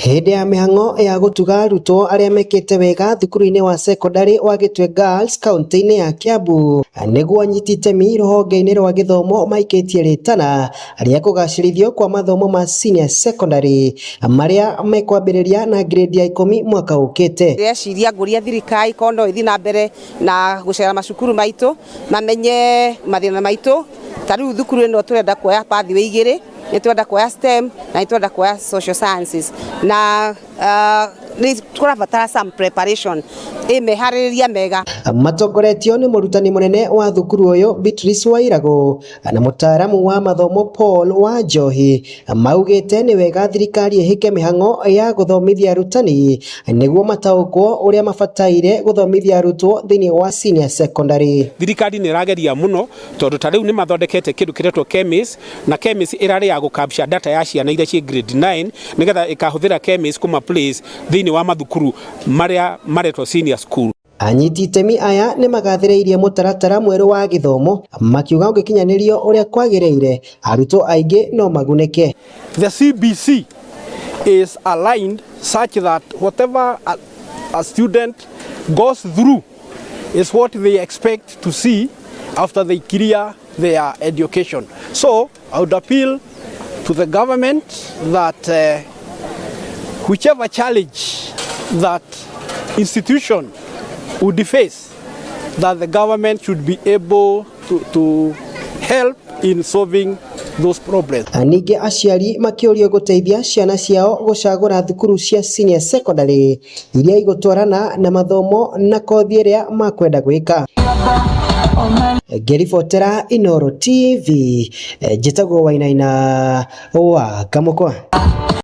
Hĩndĩ ya mĩhang'o ya gũtuga arutwo arĩa mekĩte wega thukuru-inĩ wa cekondarĩ wa Gĩtwe Girls kaunti-inĩ ya Kiambu, nĩguo anyiti itemi rũhonge-inĩ rwa gĩthomo maikĩtie rĩtana rĩa kũgacĩrithio kwa mathomo ma senior secondary marĩa mekwambĩrĩria na grade ya 10 mwaka ũkĩte. Ndĩreciria ngũria thirikari korwo no ĩthiĩ na mbere na gũcera macukuru maitũ, mamenye mathĩna maitũ. Ta rĩu thukuru ĩno tũrenda kuoya pathway igĩrĩ, nĩ twenda kuoya STEM na nĩ twenda kuoya social sciences, na nĩ tũrabatara some preparation, ĩ meharĩrĩria mega. Matongoretio nĩ mũrutani mũnene wa thukuru ũyũ Beatrice Wairagũ na mũtaaramu wa mathomo Paul Wanjohi, maugĩte nĩ wega thirikari ĩhĩke mĩhang'o ya gũthomithia arutani nĩguo mataũkwo ũrĩa mabataire gũthomithia arutwo thĩinĩ wa senior secondary. Thirikari nĩ ĩrageria mũno, tondũ ta rĩu nĩ mathondekete kĩndũ kĩretwo KEMIS, na KEMIS ĩrarĩ ya gũ data ya ciana iria ciĩ grade 9, nĩgetha ĩkahũthĩra KEMIS kũma place thĩinĩ wa mathukuru marĩa maretwo senior school. Anyiti itemi aya nĩ magathĩrĩirie mũtaratara mwerũ wa gĩthomo, makiuga ũngĩkinyanĩrio ũrĩa kwagĩrĩire, arutwo aingĩ no magunĩke. The CBC is aligned such that whatever a student goes through is what they expect to see after they clear their education. So I would appeal to the government that whichever challenge that institution would face, that the government should be able to help in solving those problems. Ningĩ aciari makĩũrio gũteithia ciana ciao gũcagũra thukuru cia senior secondary iria igũtwarana na mathomo na kothi ĩrĩa makwenda gwĩka. Ngĩribotera Inooro TV, njĩtagwo Wainaina wa Kamũkwa.